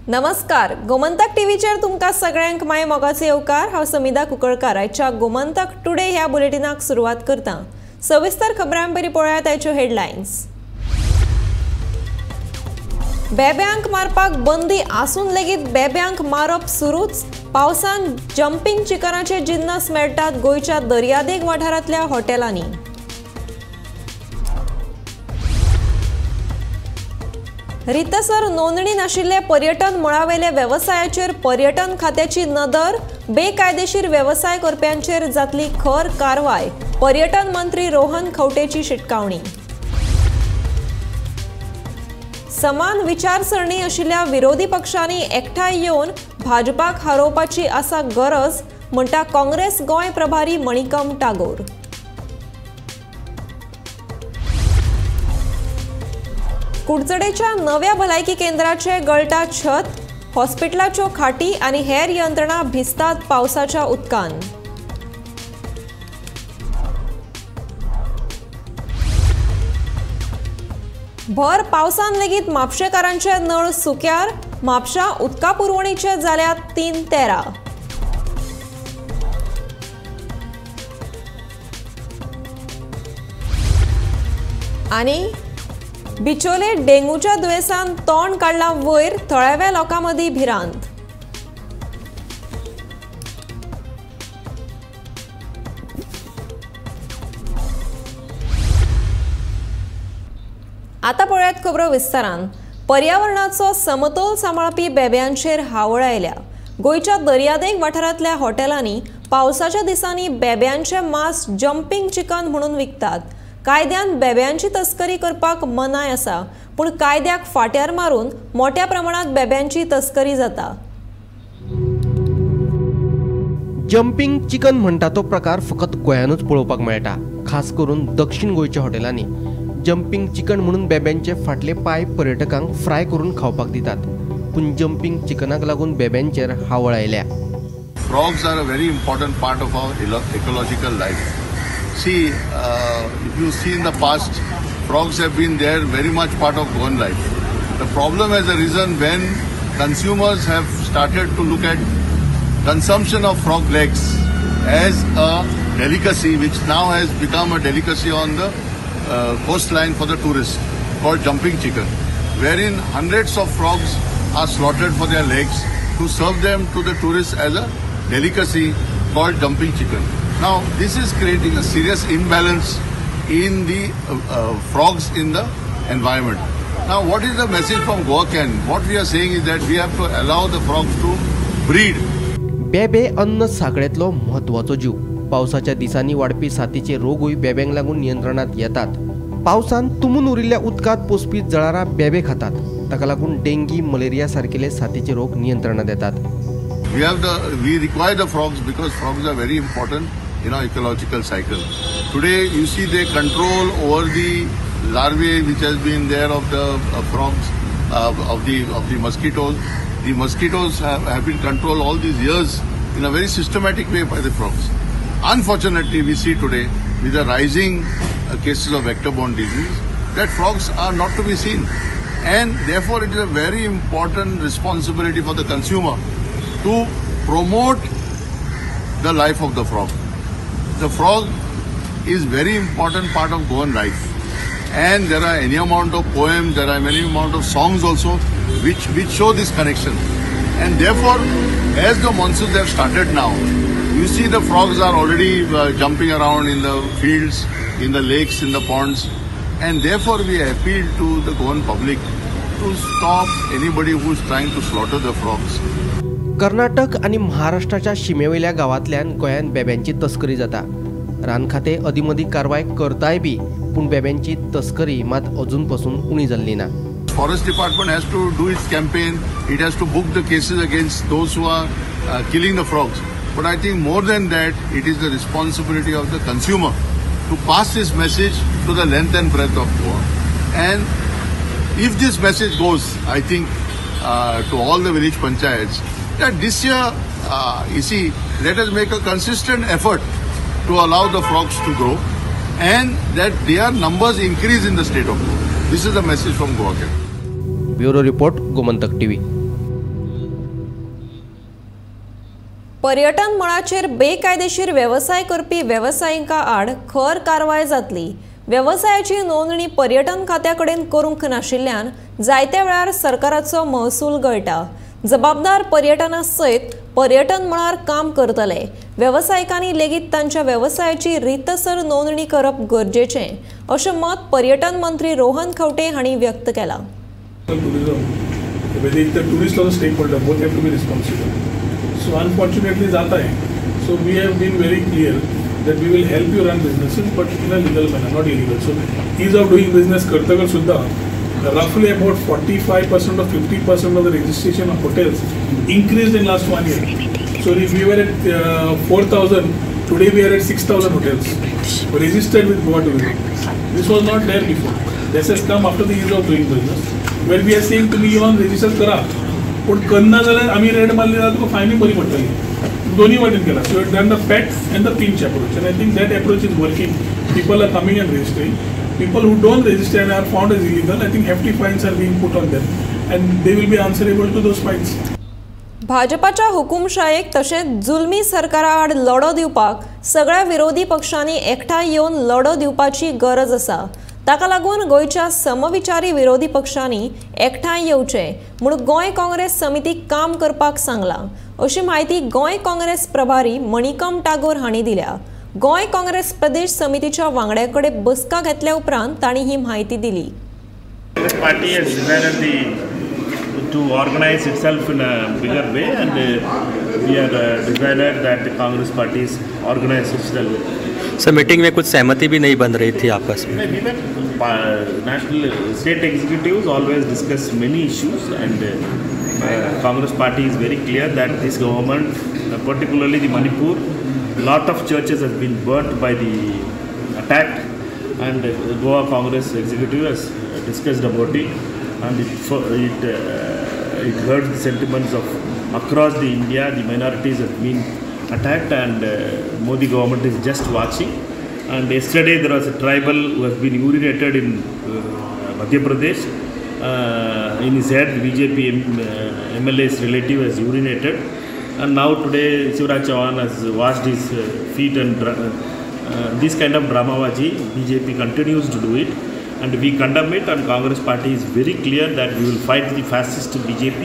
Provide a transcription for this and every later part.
नमस्कार, गोमंतक टीव्हीचेर तुमकां सगळ्यांक my मोगाचो येवकार। हांव समिधा कुंकळकार आयच्या गोमंतक टुडे ह्या बुलेटिनाक सुरवात करता। सविस्तर खबरां पयलीं पळयात आयच्यो हेडलायन्स। बेब्यांक मारपाक बंदी आसून लेगीत बेब्यांक मारप सुरूच। पावसान जंपींग चिकनाचे जिन्नस मेळटात गोंयच्या दर्यादेग वाठारांतल्या हॉटेलांनी। रितसर नोंदणी नाशिल्ले पर्यटन मळावेले वेवसायाचेर पर्यटन खात्याची नदर। बेकायदेशीर वेवसाय करप्यांचेर जातली खर कारवाय। पर्यटन मंत्री रोहन खंवटेची शिटकावणी। समान विचारसरणी आशिल्ल्या विरोधी पक्षांनी एकठांय येवन भाजपाक हारोवपाची आसा गरज, म्हणटा काँग्रेस गोंय प्रभारी मणिकम टागोर। कुडचडेच्या नव्या भलायकी केंद्राचे गळटा छत, हॉस्पिटलाच्यो खाटी आनी हेर यंत्रणा भिजतात पावसाच्या उदकान। भर पावसान लेगीत म्हापशेकारांचे नळ सुक्यार। म्हापशा उदका पुरवणीचे जाल्यात 3-13। आनी बिचोले डेंगूच्या दुयेंसान तोंड काडलां वयर, थळाव्या लोकां मदीं भिरांत। आतां पळयात खबरो विस्तारान। पर्यावरणाचो समतोल सांबाळपी बेब्यांचेर हावळ आयल्या। गोंयच्या दर्यादेग वाठारांतल्या हॉटेलांनी पावसाच्या दिसांनी बेब्यांचे मांस जंपींग चिकन म्हणून विकतात। कायद्यान बेब्यांची तस्करी करपाक मनाय आसा, पूण कायद्याक फाट्यार मारून मोठ्या प्रमाणात बेब्यांची तस्करी जाता। जंपींग चिकन म्हणटा तो प्रकार फकत गोंयानूच पळोवपाक मेळटा, खास करून दक्षिण गोंयच्या हॉटेलांनी। जंपींग चिकन म्हणून बेब्यांचे फाटले पांय पर्यटकांक फ्राय करून खावपाक दितात, पूण जंपींग चिकनाक लागून बेब्यांचेर हावळ आयल्या। Frogs are a very important part of our ecological life. See, if you see in the past, frogs have been there very much part of Goan life. The problem has arisen when consumers have started to look at consumption of frog legs as a delicacy, which now has become a delicacy on the coastline for the tourists, called jumping chicken, wherein hundreds of frogs are slaughtered for their legs to serve them to the tourists as a delicacy called jumping chicken. Now, this is creating a serious imbalance in the frogs in the environment. Now, what is the message from GoaCan? What we are saying is that we have to allow the frogs to breed. बेबे अन्न साखळेंतलो म्हत्वाचो जीव। पावसाच्या दिसांनी वाडपी साथीचे रोगूय बेब्यांक लागून नियंत्रणांत येतात। पावसान तुंबून उरिल्ल्या उदकांत पोसपी जळारां बेबे खातात, ताका लागून डेंगी, मलेरिया सारकेले साथीचे रोग नियंत्रणांत येतात। We require the frogs because frogs are very important in our ecological cycle. Today you see they control over the larvae which has been there of the frogs, of the mosquitoes. The mosquitoes have been controlled all these years in a very systematic way by the frogs. Unfortunately, we see today with the rising cases of vector-borne disease that frogs are not to be seen, and therefore it is a very important responsibility for the consumer to promote the life of the frog. The frog is very important part of Goan life, and there are any amount of poems, there are many amount of songs also which show this connection. And therefore, as the monsoons have started now, you see the frogs are already jumping around in the fields, in the lakes, in the ponds, and therefore we appeal to the Goan public to stop anybody who is trying to slaughter the frogs. Karnataka आनी महाराष्ट्राच्या शिमेवयल्या गांवांतल्यान गोंयांत बेब्यांची तस्करी जाता। रान खातें अदींमदीं कारवाय करताय बी, पूण बेब्यांची तस्करी मात अजून पसून उणी जाल्ली ना। Forest department has to do its campaign, it has to book the cases against those who are killing the frogs. But I think more than that, it is the responsibility of the consumer to pass this message to the length and breadth of Goa. And if this message goes, I think, to all the village panchayats, that this year, you see, let us make a consistent effort to allow the frogs to grow and that their numbers increase in the state of Goa. This is the message from GoaCan. Bureau report, Gomantak TV. पर्यटन मळाचेर बेकायदेशीर वेवसाय करपी वेवसायिकां आड खर कारवाय जातली. वेवसायाची नोंदणी पर्यटन खात्या कडेन करूंक नाशिल्ल्यान जायत्या वेळार सरकाराचो महसूल गळटा. जबाबदार पर्यटना सयत पर्यटन मळार काम करतले. वेवसायिकांनी लेगीत तांच्या वेवसायाची रितसर नोंदणी करप गरजेचें अशें मत पर्यटन मंत्री रोहन खंवटे हांणी व्यक्त केलां. So unfortunately जाता है. So we have been very clear that we will help you run businesses but in a legal manner, not illegal. So ease of doing business करतकर सुद्धा roughly about 45% or 50% of the registration of hotels increased in last 1 year. So if we were at 4,000, today we are at 6,000 hotels registered with Goa Tourism. This was not there before. This has come after the ease of doing business, where we are saying तुम्ही येवन register करा, पूण करना जाल्यार आमी red मारली जाल्यार तुका फायनूय बरी पडटली. दोन्ही वाटेन केला. So done the pat and the pinch approach and I think that approach is working. People are coming and registering. People who don't register and are found as illegal, I think hefty fines are being put on them and they will be answerable to those fines. भाजपाच्या हुकुमशायेक तशेंच जुलमी सरकारा आड लढो दिवपाक सगळ्या विरोधी पक्षांनी एकठांय येवन लढो दिवपाची गरज आसा. ताका लागून गोंयच्या समविचारी विरोधी पक्षांनी एकठांय येवचे म्हूण गोंय काँग्रेस समितीक काम करपाक सांगलां अशी म्हायती गोंय काँग्रेस प्रभारी मणिकम टागोर हांणी दिल्या. गोंय काँग्रेस प्रदेश समितीच्या वांगड्या कडेन बसका घेतल्या उपरांत तांणी ही म्हायती दिली. Party has decided to organize itself in a bigger way and we have decided that the Congress party is organized itself. Sir, meeting में कुछ सहमति भी नहीं बन रही थी आपस में. National state executives always discuss many issues and Congress party is very clear that this government, particularly the Manipur, lot of churches has been burnt by the attack and Goa Congress executive has discussed about it and it hurts the sentiments of across the India. The minorities have been attacked and Modi government is just watching. And yesterday there was a tribal who has been urinated in Madhya Pradesh. In his head, BJP MLA's relative has urinated, and now today Shivraj Chauhan has washed his feet and this kind of dramawaji BJP continues to do it, and we condemn it. And Congress party is very clear that we will fight the fascist BJP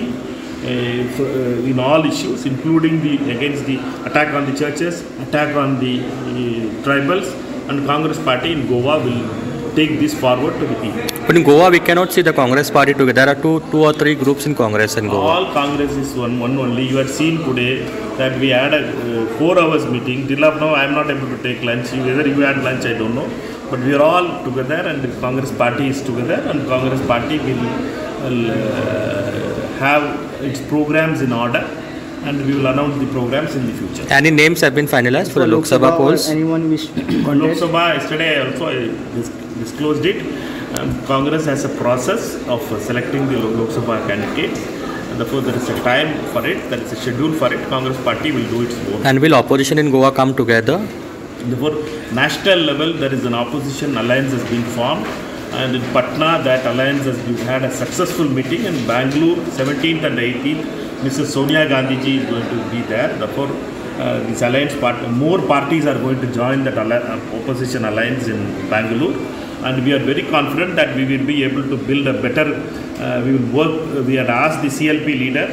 in all issues, including the against the attack on the churches, attack on the tribals, and Congress party in Goa will take this forward to the people. But in Goa, we cannot see the Congress party together. There are two or three groups in Congress in Goa. All Congress is one only. You have seen today that we had a 4 hours meeting. Till up now, I am not able to take lunch. Whether you had lunch, I don't know. But we are all together, and the Congress party is together, and Congress party will have its programs in order, and we will announce the programs in the future. Any names have been finalized for the Lok Sabha polls? Anyone wish to contest? Lok Sabha yesterday also I disclosed it. Congress has a process of selecting the Lok Sabha candidates. Therefore, there is a time for it, there is a schedule for it. Congress party will do its own. And will opposition in Goa come together? Therefore, national level there is an opposition alliance has been formed, and in Patna that alliance has been, had a successful meeting. In Bangalore, 17th and 18th, Mrs. Sonia Gandhi ji is going to be there. Therefore, this alliance part, more parties are going to join that opposition alliance in Bangalore, and we are very confident that we will be able to build a better. We will work. We had asked the CLP leader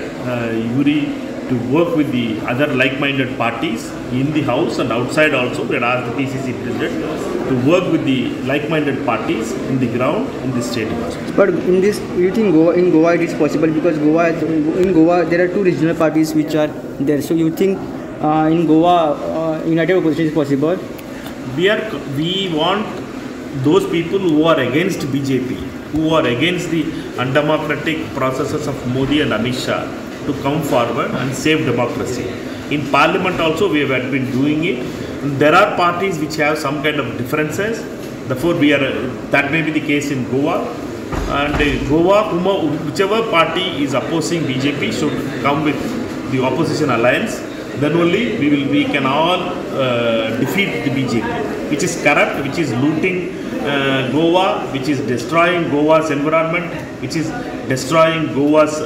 Yuri to work with the other like-minded parties in the house and outside also. We had asked the PCC president to work with the like-minded parties in the ground in the state. But in this, you think Goa, in Goa it is possible, because Goa, in Goa there are two regional parties which are there. So you think in Goa united opposition is possible? We want those people who are against BJP, who are against the undemocratic processes of Modi and Amit Shah, to come forward and save democracy. In parliament also we have been doing it. And there are parties which have some kind of differences. Therefore, we are, that may be the case in Goa. And Goa, whichever party is opposing BJP should come with the opposition alliance. Then only we can all defeat the BJP, which is corrupt, which is looting Goa, which is destroying Goa's environment, which is destroying Goa's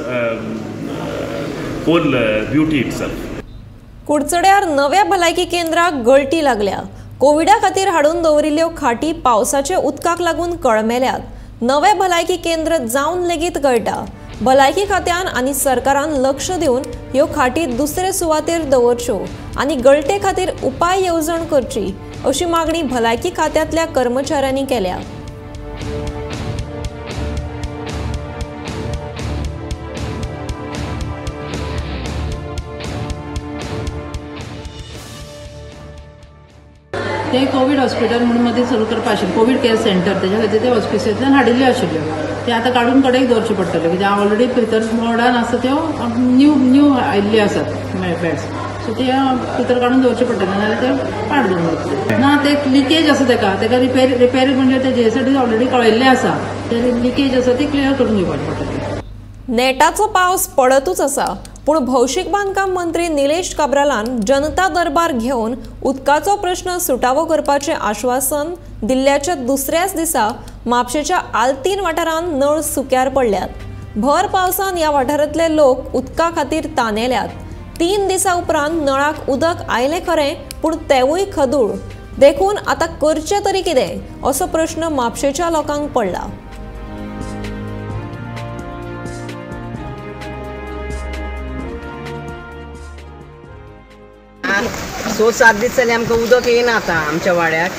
whole beauty itself. कुडचड्यार नव्या भलायकी केंद्राक गळटी लागल्या. कोविडा खातीर हाडून दवरिल्ल्यो खाटी पावसाच्या उदकाक लागून कळमेल्यात. नवे भलायकी केंद्र जावन लेगीत गळटा. भलायकी खात्यान आनी सरकारान लक्ष दिवन ह्यो खाटी दुसरे सुवातेर दवरच्यो आनी गळटे खातीर उपाय येवजण करची अशी मागणी भलायकी खात्यांतल्या कर्मचाऱ्यांनी केल्या. ते कोवीड हॉस्पिटल म्हणून मदीं सुरू करपा आशिल्लें, कोवीड केअर सेंटर, तेज्या खातीर ते हॉस्पिटलांतल्यान हाडिल्ल्यो आशिल्ल्यो. ते आतां काडून कडेक दवरच्यो पडटल्यो कित्याक ऑलरेडी भितर वॉर्डान आसा त्यो न्यू न्यू आयिल्ल्यो आसात बेड्स, सो ते भितर काडून दवरचे पडटले नाजाल्यार ते पाड दवरून वतले. ना ते लिकेज आसा तेका, तेका रिपेर रिपेर म्हणजे ते जेसाठी ऑलरेडी कळयल्लें आसा, ते लिकेज आसा ती क्लियर करून घेवपाची पडटली. नेटाचो पावस पडतूच आसा, पूण भौशीक बांदकाम मंत्री निलेश काब्रालान जनता दरबार घेवन उदकाचो प्रश्न सुटावो करपाचें आश्वासन दिल्ल्याच्या दुसऱ्याच दिसा म्हापशेच्या आल्तीन वाठारांत नळ सुक्यार पडल्यात. भर पावसान ह्या वाठारांतले लोक उदका खातीर तानेल्यात. 3 दिसां उपरांत नळाक उदक आयलें खरें, पूण तेवूय खदूळ. देखून आतां करचें तरी कितें असो प्रश्न म्हापशेच्या लोकांक पडला. सो 7 दीस जाले आमकां उदक येयना आतां आमच्या वाड्याक.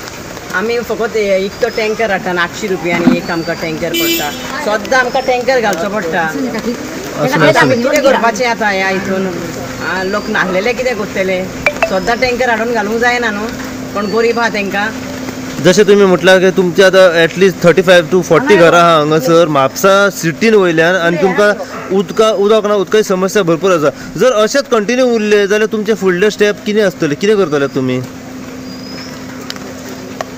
आमी फकत इकतो टँकर हाडटा 800 रुपयांनी एक आमकां टँकर पडटा, सद्दां आमकां टँकर घालचो पडटा. आमी कितें करपाचें आतां ह्या हितून, लोक नासलेले कितें करतले, सद्दां टँकर हाडून घालूंक जायना न्हू, कोण गरीब आहा तेंकां. जशें तुमी म्हटलां की तुमचे आतां एटलिस्ट 35 to 40 घरां आहा हांगासर म्हापसा सिटीन वयल्यान आनी तुमकां उदका उदक ना, उदकाची समस्या भरपूर आसा. जर अशेंच कंटिन्यू उरले जाल्यार तुमचे फुडले स्टेप कितें आसतले, कितें करतले तुमी?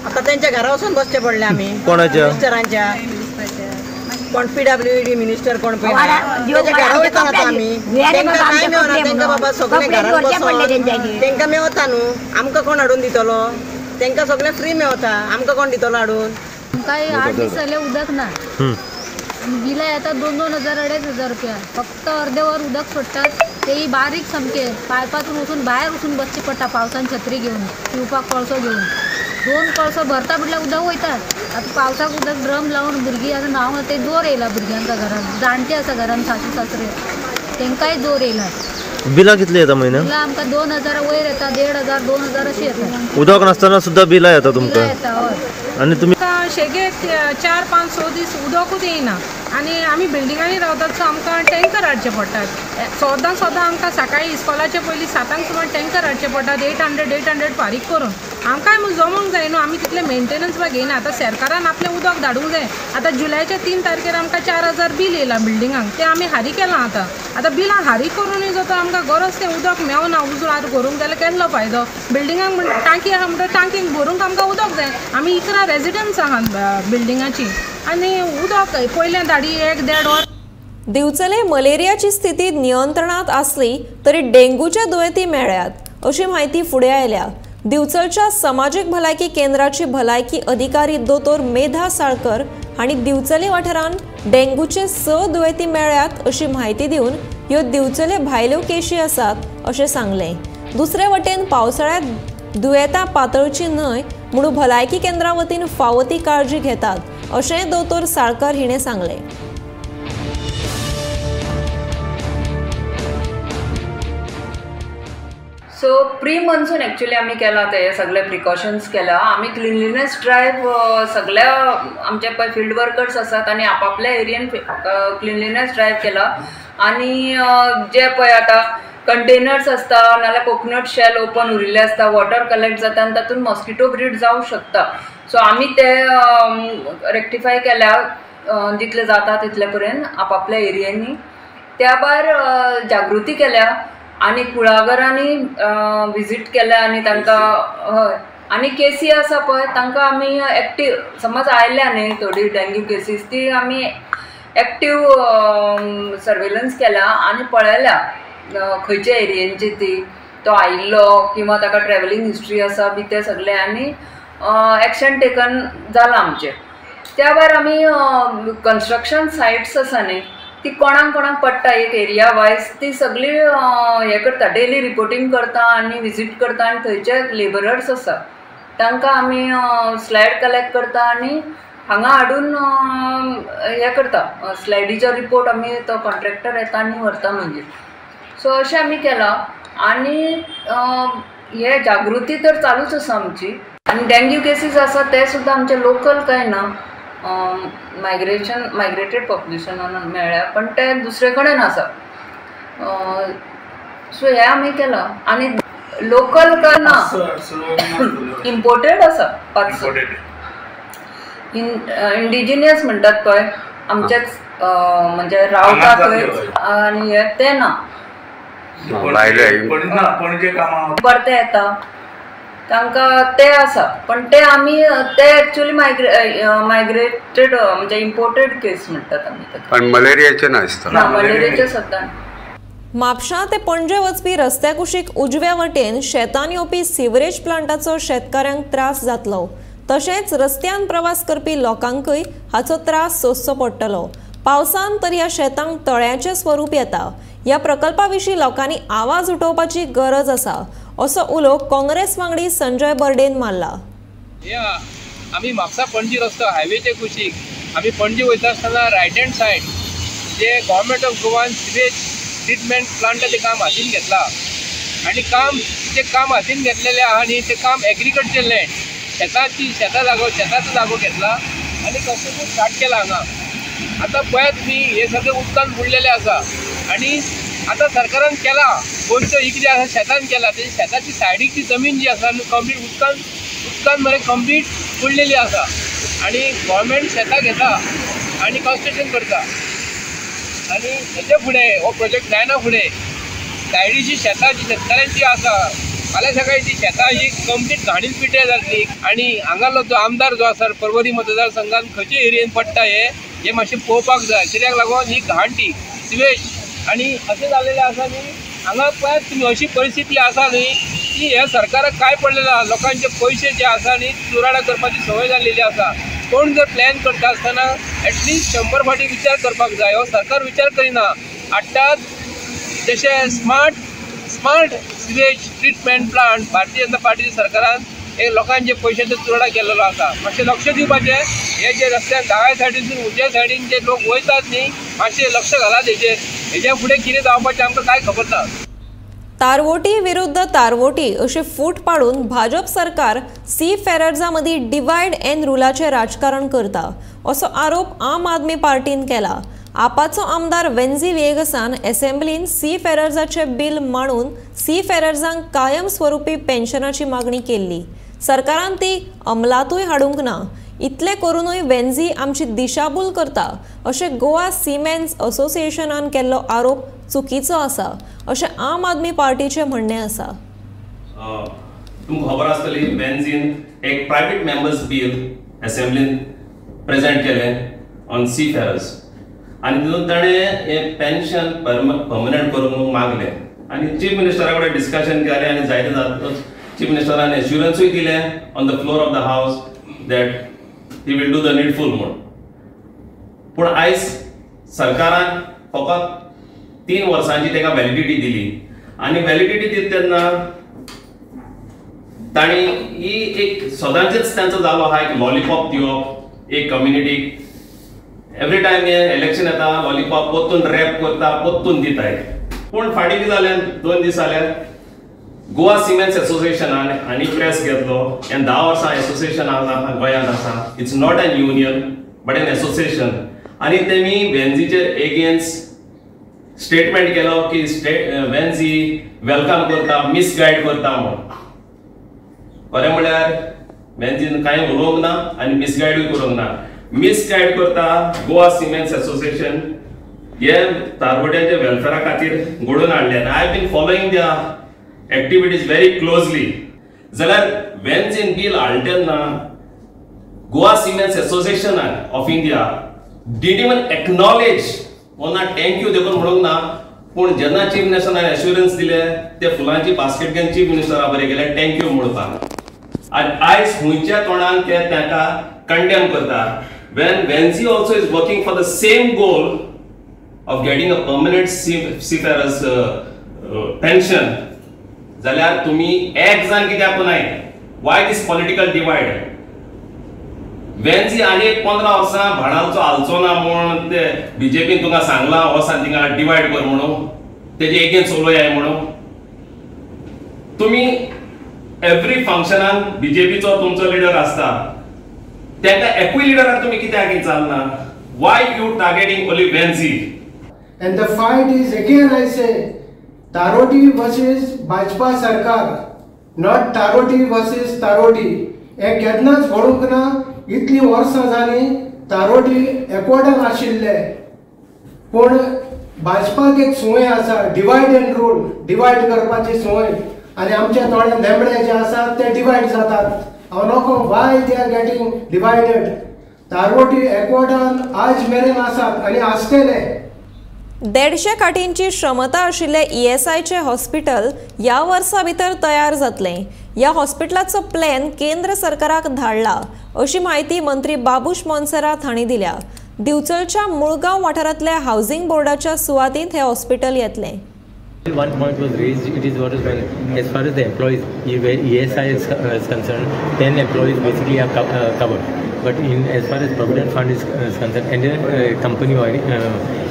आतां तेंच्या घरा वचून बसचें पडलें आमी. कोणाच्या? मिनिस्टरांच्या. कोण PWD minister कोण पळय तेंच्या घरा वयता आतां आमी, तेंकां कांय मेळना, तेंकां बाबा सगळें घरान बसून तेंकां मेवता न्हू, आमकां कोण हाडून दितलो? तेंकां सगळें फ्री मेवता, आमकां कोण दितलो हाडून? आमकां 8 दीस जाले उदक ना, बिलां येता 2-2 हजार 2.5 हजार रुपया. फक्त अर्दे वर उदक सोडटात, तेय बारीक सामकें पायपातून वचून भायर वचून बसचें पडटा पावसान छत्री घेवन, पिवपाक कळसो घेवन. 2 कळसो भरता म्हटल्यार उदक वयतात. आतां पावसाक उदक ड्रम लावन भुरगीं आतां न्हांवंक ते जोर येयला भुरग्यांच्या घरान, जाणटे आसा घरान सासू सासरे तेंकांय जोर येयला. बिलां कितली येता म्हयन्याक? बिलां आमकां 2000 वयर येता, 1500 2000 अशी येता. उदक नासतना सुद्दां बिलां येता तुमकां? येता हय. आनी तुमी शेगे 4, 5, 6 दीस उदकूच येयना आनी आमी बिल्डिंगांनी रावतात, सो आमकां टँकर हाडचे पडटात. सदां सदां आमकां सकाळीं इस्कॉलाचे पयलीं 7 सुमार टँकर हाडचे पडटात, 800 800 फारीक करून. आमकांय म्हूण जमोंक जाय न्हू, आमी तितलें मेंटेनन्स बा घेयना. आतां सरकारान आपलें उदक धाडूंक जाय. आतां जुलयाच्या 3 तारखेर आमकां 4000 बील येयलां बिल्डिंगांक, तें आमी हारीक केलां. आतां आतां बिलां हारीक करूनय जाता, आमकां गरज तें उदक मेवना. उजवाड करूंक जाल्यार केन्ना फायदो? बिल्डिंगांक म्हण टांकी आहा म्हणटकीर टांकीक भरूंक आमकां उदक जाय. आमी 11 रेजिडंट्स आहा बिल्डिंगाची आनी उदक पयलें धाडी 1-1.5 वर. दिवचले मलेरियाची स्थिती नियंत्रणात आसली तरी डेंग्यूचे दुयेंती मेळ्ळ्यात अशी म्हायती फुडें आयल्या. दिवचलच्या समाजीक भलायकी केंद्राची भलायकी अधिकारी दोतोर मेधा साळकर हांणी दिवचले वाठारांत डेंग्यूचे 6 दुयेंती मेळ्ळ्यात अशी म्हायती दिवन ह्यो दिवचले भायल्यो केशी आसात अशें सांगलें. दुसरे वटेन पावसाळ्यांत दुयेंतां पातळची न्हय म्हणून भलायकी केंद्रा वतीन फावो ती काळजी घेतात अशेंय दोतोर साळकर हिणें सांगलें. सो प्री मॉन्सून एक्चुअली आमी केला ते सगळे प्रिकॉशन्स केला. आमी क्लिनलीनेस ड्रायव्ह सगळ्या आमचे पळय फिल्ड वर्कर्स आसात आनी आपापल्या एरियन क्लिनलीनेस ड्रायव्ह केला. आनी जे पळय आतां कंटेनर्स आसता नाल्यार कोकोनट शेल ओपन उरिल्ले आसता, वॉटर कलेक्ट जाता आनी तातूंत मॉस्किटो ब्रीड जावंक शकता. सो आमी ते रेक्टिफाय केल्या जितले जाता तितले पर्यंत आपापल्या एरियांनी. त्या भायर जागृती केल्या आनी कुळागरांनी विजीट केल्या आनी तांकां हय आनी केसी आसा पळय तांकां आमी एक्टीव समज आयल्या न्ही थोडी डेंग्यू केसीस ती आमी एक्टीव सर्वेलन्स केल्या आनी पळयल्या खंयच्या एरियेंची ती तो आयिल्लो किंवा ताका ट्रॅवलिंग हिस्ट्री आसा बी ते सगळे आनी एक्शन टेकन जालां आमचें. त्या भायर आमी कन्स्ट्रक्शन सायट्स आसा न्ही ती कोणाक कोणाक पडटा एक एरिया वायज ती सगळी हें करता, डेली रिपोर्टींग करता आनी विजीट करता आनी थंयचे लेबरर्स आसा तांकां आमी स्लायड कलेक्ट करता आनी हांगा हाडून हें करता. स्लायडीचो रिपोर्ट आमी तो कॉन्ट्रॅक्टर येता आनी व्हरता मागीर. सो अशें आमी केलां आनी हे जागृती तर चालूच आसा आमची. आनी डेंग्यू केसीस आसा ते सुद्दां आमचे लोकल कांय ना, मायग्रेशन मायग्रेटेड पॉप्युलेशनान मेळ्ळ्या पण ते दुसरे कडेन आसा. सो हें आमी केलां आनी लोकल काय ना, इम्पोर्टेड आसा 500 इंडिजिनियस म्हणटात पळय आमचेच म्हणजे रावता थंय आनी हे ते ना परते येता तांकां ते आसा पण ते आमी ते एक्चुअली मायग्रेटेड म्हणजे इम्पोर्टेड केस म्हणटात आमी. पण मलेरियाचे ना आसता, ना मलेरियाचे सद्दां. म्हापशा ते पणजे वचपी रस्त्या कुशीक उजव्या वटेन शेतान येवपी सिवरेज प्लांटाचो शेतकाऱ्यांक त्रास जातलो, तशेंच रस्त्यान प्रवास करपी लोकांकय हाचो त्रास सोंसचो पडटलो. पावसान तर ह्या शेतांक तळ्याचें स्वरूप येता. ह्या प्रकल्पा विशीं लोकांनी आवाज उठोवपाची गरज आसा असो उलो काँग्रेस वांगडी संजय बर्डेन मारला. आमी म्हापसा पणजी रस्तो हायवेचे कुशीक आमी पणजी वयता आसतना रायट हँड सायड जे गव्हर्मेंट ऑफ गोवान सिवेज ट्रिटमेंट प्लांटाचें काम हातीन घेतलां आनी काम तें काम हातीन घेतलेलें आहा न्ही तें काम एग्रीकल्चर लँड शेताची शेतां जागो शेताचो जागो घेतला आनी कन्स्ट्रक्शन स्टार्ट केलां हांगा. आतां पळयात तुमी हें सगळें उदकान बुडलेलें आसा आनी आतां सरकारान केलां गोंयचो ही कितें आसा शेतान केलां, तेजी शेताची सायडीक ती जमीन जी आसा न्हू कंप्लीट उदकान उदकान मरे कंप्लीट बुडलेली आसा आनी गव्हर्मेंट शेतां घेता आनी कन्स्ट्रक्शन करता आनी हेच्या फुडें हो प्रोजेक्ट जायना फुडें सायडीची शेतां जी शेतकाऱ्यांची आसा फाल्यां सकाळीं ती शेतां ही कंप्लीट घाणीन पिड्ड्यार जातली. आनी हांगालो जो आमदार जो आसा पर्वरी मतदारसंघान खंयचे एरियेन पडटा हें मातशें पळोवपाक जाय. कित्याक लागून ही घाण ती सिवेज आनी अशें जाल्लें आसा न्ही हांगा पळयात तुमी अशी परिस्थिती आसा न्ही की ह्या सरकाराक कांय पडलेलें आसा, लोकांचे पयशे जे आसा न्ही चुराडा करपाची संवय जाल्लेली आसा. कोण जर प्लॅन करता आसतना एटलिस्ट 100 फावटी विचार करपाक जाय. हो सरकार विचार करिना. हाडटात जशें smart smart sewage treatment plant Bharatiya Janata पार्टीच्या सरकारान एक लोकांचे पयशांचो चुरडा केल्लो आसा. मातशें लक्ष दिवपाचें हे जे रस्त्यान दाव्या सायडीनसून उजव्या सायडीन जे लोक वयतात न्ही मातशें लक्ष घालात हेजेर. हेज्या फुडें कितें जावपाचें आमकां कांय खबर ना. तारवोटी विरुद्ध तारवोटी अशी फूट पाडून भाजप सरकार सी फेरर्जा मदीं डिवायड एंड रुलाचें राजकारण करता असो आरोप आम आदमी पार्टीन केला. आपाचो आमदार वेन्झी व्हिएगसान एसेंब्लीन सी फेरर्जाचें बिल मांडून सी फेरर्जांक कायमस्वरूपी पेन्शनाची मागणी केल्ली. सरकारान ती अंमलातूय हाडूंक ना. इतलें करूनूय वेन्झी आमची दिशाभूल करता अशें गोवा सीमेन्स असोसिएशनान केल्लो आरोप चुकीचो आसा अशें आम आदमी पार्टीचें म्हणणें आसा. तुमकां खबर आसतली वेन्झीन एक प्रायवेट मेंबर्स बील एसेंब्लीन प्रेजेंट केलें ऑन सी फेरर्स आनी तितून ताणें हें पेन्शन परमनंट करूंक मागलें आनी चीफ मिनिस्टरा कडेन डिस्कशन केलें आनी जायते जातकच चीफ मिनिस्टरान एश्युरन्सूय दिलें on the floor of the house that he will do the needful म्हूण. पूण आयज सरकारान फकत 3 वर्सांची ताका व्हॅलिडिटी दिली आनी व्हॅलिडिटी दिता तेन्ना तांणी ही एक सदांचेच तांचो जालो आहा एक लॉलीपॉप दिवप एक कम्युनिटीक. एवरी टायम हे इलेक्शन येता लॉलीपॉप परतून रॅप करता परतून दिताय. पूण फाटीं कितें जालें 2 दीस जाले गोवा सिमेंट्स एसोसिएशनान आनी प्रेस घेतलो. हें 10 वर्सां एसोसिएशन आसा गोंयांत आसा. It's not an union but an association. आनी तेमी वेन्झीचेर एगेन्स्ट स्टेटमेंट केलो की वेन्झी welcome करता मिसगायड करता म्हूण. खरें म्हळ्यार वेन्झीन कांय उलोवंक ना आनी मिसगायडूय करूंक ना. मिसगायड करता गोवा सिमेंट्स एसोसिएशन हे तारवट्यांच्या वेलफेरा खातीर घडोवन हाडलें. I have been following the activities very closely. जाल्यार वेन्झीन बील हाडलें तेन्ना Goa seamen's association of India did even acknowledge ना thank you देखून म्हणूंक ना. पूण जेन्ना चीफ मिनिस्टरान एश्युरन्स दिले ते फुलांची बास्केट घेवन चीफ मिनिस्टरा बरें गेले thank you म्हणपाक. आनी आयज खंयच्या तोंडान ते तांकां कंडेम करता when Venzy also is working for the same goal of getting a permanent seafarers pension जाल्यार तुमी एक जाण कित्याक नाय? Why this political divide? Venzy आनी एक 15 वर्सां भाणालचो हालचो ना म्हूण ते बीजेपीन तुका सांगलां वसान थिंगा डिवायड कर म्हणून, तेजे एगेन्स्ट उलोयाय म्हणून. तुमी एवरी फंक्शनान बीजेपीचो तुमचो लिडर आसता, तेका एकूय लिडराक तुमी कित्याक चालना? Why you targeting only Venzy? And the fight is again I say Taroti versus Bhajpa सरकार, not Taroti versus Taroti. हें केन्नाच घडूंक ना. इतलीं वर्सां जालीं तारोटी एकवटान आशिल्ले, पूण भाजपाक एक संवय आसा डिवायड एंड रूल, डिवायड करपाची संवय. आनी आमचे थोडे लेंबडे जे आसात ते डिवायड जातात. हांव नको why they are getting divided. Tarvoti एकवटान आज मेरेन आसात आनी आसतले. 150 खाटींची क्षमता आशिल्ले ESIचे हॉस्पिटल ह्या वर्सा भितर तयार जातलें. ह्या हॉस्पिटलाचो प्लॅन केंद्र सरकाराक धाडला अशी म्हायती मंत्री बाबूश मोन्सेरात हांणी दिल्या. दिवचलच्या मुळगांव वाठारांतल्या हावसिंग बोर्डाच्या सुवातींत हें हॉस्पिटल येतलें. One point was raised, it is what is well, as far as the employees, where ESI is concerned, 10 employees basically are covered. But in as far as Provident Fund is concerned, any company or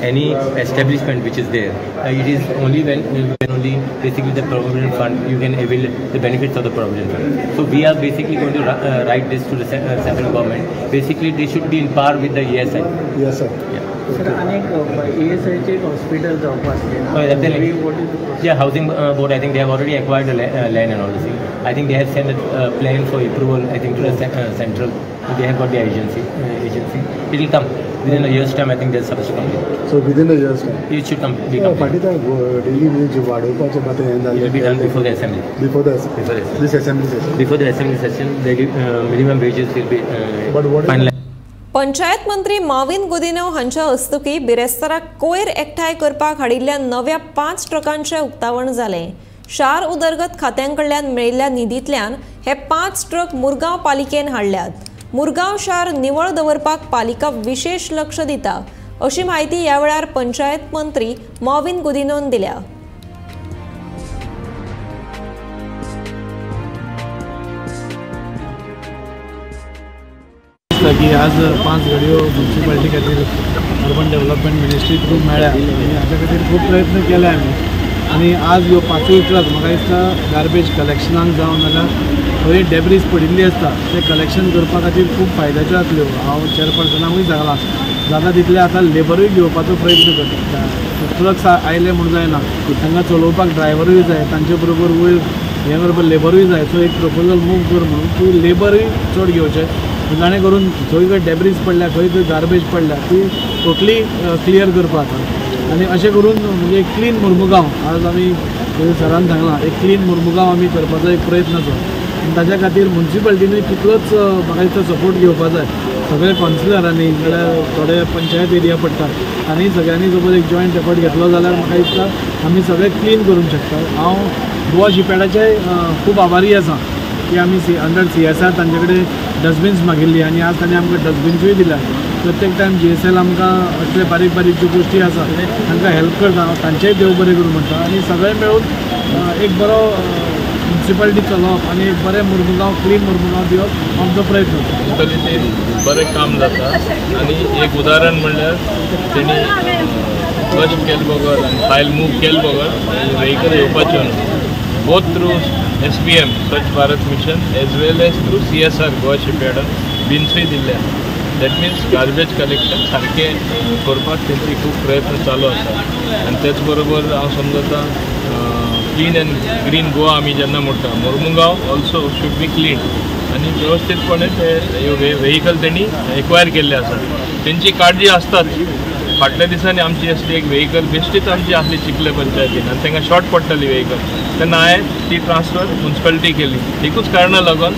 any establishment which is there, it is only when only basically the Provident Fund, you can avail the benefits of the Provident Fund. So we are basically going to write this to the central government. Basically, they should be in par with the ESI. Yes, sir. Yeah. Sir, अनेक ESI चे hospital जावपा आसले. Yeah, housing board, I think they have already acquired the land and all this thing. I think they have sent a plan for approval, I think, to the central. They have got the agency. It will come within a year's time. I think they're supposed to complete. So within a year's time? It should be complete. Daily wage वाडोवपाचे बात हें जालें. It will be done before the assembly. Before the assembly. This assembly session. Before the assembly session, the minimum wages will be finalized. Panchayat मंत्री माविन गुदिन्हो हांच्या हस्तुकी बिरेस्ताराक कोयर एकठांय करपाक हाडिल्ल्या नव्या 5 ट्रकांचें उक्तावण जालें. शार उदरगत खात्यांकडल्यान मेळिल्ल्या निधींतल्यान हे 5 ट्रक मुरगांव पालिकेन हाडल्यात. मुरगांव शार निवळ दवरपाक पालिका विशेष लक्ष दिता अशी म्हायती ह्या वेळार पंचायत मंत्री माविन गुदिन्होन दिल्या. की आज 5 गाडयो म्युनिसिपालिटी खातीर अर्बन डेव्हलपमेंट मिनिस्ट्री थ्रू मेळ्ळ्या आनी हाच्या खातीर खूब प्रयत्न केले आमी. आनी आज ह्यो 5 ट्रक म्हाका दिसता गार्बेज कलेक्शनाक जावं नाल्यार खंय डेब्रीज पडिल्ली आसता ते कलेक्शन करपा खातीर खूब फायद्याच्यो जातल्यो. हांव चेअरपर्सनाकूय सांगलां जाता तितले आतां लेबरूय घेवपाचो प्रयत्न करता. ट्रक्स आयले म्हूण जायना, तांकां चलोवपाक ड्रायव्हरूय जाय, तांचे बरोबर वयर हें बरोबर लेबरूय जाय. सो एक प्रपोजल मूव कर म्हणून तूं लेबरूय चड घेवचें जाणें करून खंय खंय डेब्रीज पडल्या, खंय खंय गार्बेज पडल्या ती टोटली क्लियर करपाक. आनी अशें करून म्हणजे एक क्लीन मुर्मुगांव आज आमी सरान सांगलां, एक क्लीन मुर्मुगांव आमी करपाचो एक प्रयत्न आसा. आनी ताच्या खातीर म्युनिसिपालिटीनूय तितलोच म्हाका दिसता सपोर्ट घेवपा जाय. सगळे कावन्सिलरांनी जाल्यार थोडे पंचायत एरिया पडटा आनी सगळ्यांनी सपोज एक जॉयंट एफर्ट घेतलो जाल्यार म्हाका दिसता आमी सगळें क्लीन करूंक शकता. हांव गोवा शिपयार्डाचेय खूब आभारी आसा की आमी अंडर CSR तांचे कडेन डस्टबिन्स मागिल्ली आनी आज तांणी आमकां डस्टबिन्सूय दिल्या. प्रत्येक टायम GSL आमकां असले बारीक बारीक ज्यो गोश्टी आसा तांकां हेल्प करता. हांव तांचेय देव बरें करूं म्हणटा. आनी सगळें मेळून एक बरो म्युनिसिपालिटी चलोवप आनी एक बरें मुर्मुगांव, क्लीन मुर्मुगांव दिवप आमचो प्रयत्न. टोटली बरें काम जाता आनी एक उदाहरण म्हणल्यार तेणी कश्ट केले बगर आनी फायल मूव केले बगर व्हेकल येवपाच्यो न्हू. Both through SBM Swachh Bharat mission as well as through CSR Goa शिपयार्डान बिन्सूय दिल्ले. That means garbage collection सारकें करपाक तेंची खूब प्रयत्न चालू आसा. आनी तेच बरोबर हांव समजता क्लीन एंड ग्रीन गोवा आमी जेन्ना म्हणटा, Mormugao also should be clean आनी वेवस्थीतपणे ते व्हेकल तेणी एक्वायर केल्ले आसा. तेंची काळजी आसताच. फाटल्या दिसांनी आमची असली एक व्हेकल बेश्टीच आमची आसली चिखले पंचायतीन आनी तांकां शॉर्ट पडटाली व्हेकल, तेन्ना हांवें ती ट्रान्सफर म्युनिसिपालिटी केली. एकूच कारणा लागून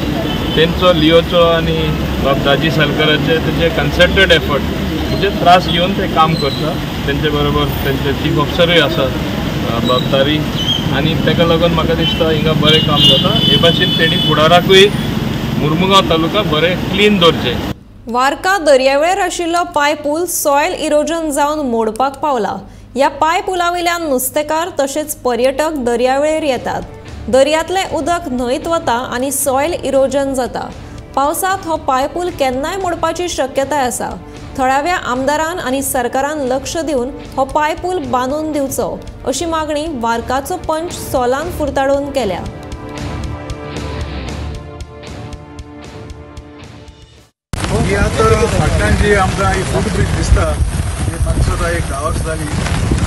तेंचो लिओचो आनी बाब दाजी सालकाराचे तेंचे कन्सर्टेड एफर्ट म्हणजे त्रास घेवन ते काम करता. तेंचे बरोबर तेंचे चीफ ऑफिसरूय आसात बाब तारी आनी ताका लागून म्हाका दिसता हिंगा बरें काम जाता. हे भाशेन तेणी फुडाराकूय मुर्मुगांव तालुका बरें क्लीन दवरचें. वार्का दर्यावेळेर आशिल्लो पायपूल सॉयल इरोजन जावन मोडपाक पावला. ह्या पायपुलावयल्यान नुस्तेकार तशेंच पर्यटक दर्यावेळेर येतात. दर्यांतलें उदक न्हंयत वता आनी सॉयल इरोजन जाता. पावसांत हो पायपूल केन्नाय मोडपाची शक्यताय आसा. थळाव्या आमदारान आनी सरकारान लक्ष दिवन हो पायपूल बांदून दिवचो अशी मागणी वार्काचो पंच सोलान फुर्ताडोन केल्या. ही आतां फाटल्यान जी आमकां ही फूट ब्रीज दिसता ही म्हाका दिसता एक 10 वर्सां जाली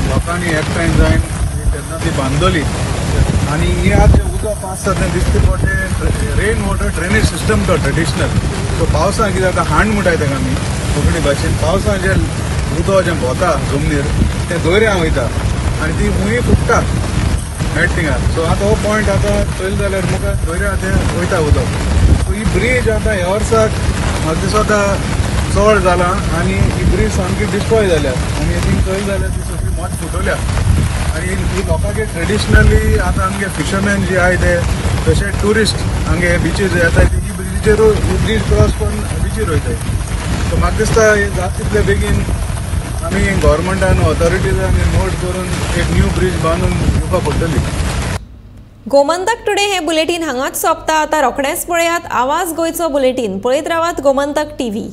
लोकांनी एकठांय जावन तेन्ना ती बांदली आनी ही आतां जें उदक आसता तें दिसता पडटें रेन वॉटर ड्रेनेज सिस्टम तो ट्रेडिशनल. सो पावसां कितें जाता हांड म्हणटाय ताका आमी कोंकणी भाशेन. पावसां जें उदक जें भोंवता जमनीर तें दर्या वयता आनी ती मुंय फुट्टा मेळटा थिंगा. सो आतां हो पॉयंट आतां चोयलें जाल्यार मुखार दर्या तें वयता उदक. सो ही ब्रीज आतां ह्या वर्साक म्हाका दिसता चड जाला आनी ही ब्रीज सामकी डिस्ट्रॉय जाल्या आनी थिंग चोयलें जाल्यार ती सगळी मोट फुटवल्या आनी ही लोकांक ट्रेडिशनली आतां आमगे फिशरमॅन जे आहाय ते तशें ट्युरिस्ट आमगे बिचीर येताय ते ही ब्रिजीचेर ही ब्रीज क्रॉस करून बिचीर वयताय. सो म्हाका दिसता जाता तितले बेगीन आमी गव्हर्मेंटान ऑथॉरिटीजान नोट करून एक न्यू ब्रीज बांदून दिवपाक पडटली. गोमंतक टुडे हे बुलेटीन हांगाच सोंपता. आतां रोखडेंच पळयात आवाज गोंयचो बुलेटीन. पळयत रावात गोमंतक टीव्ही.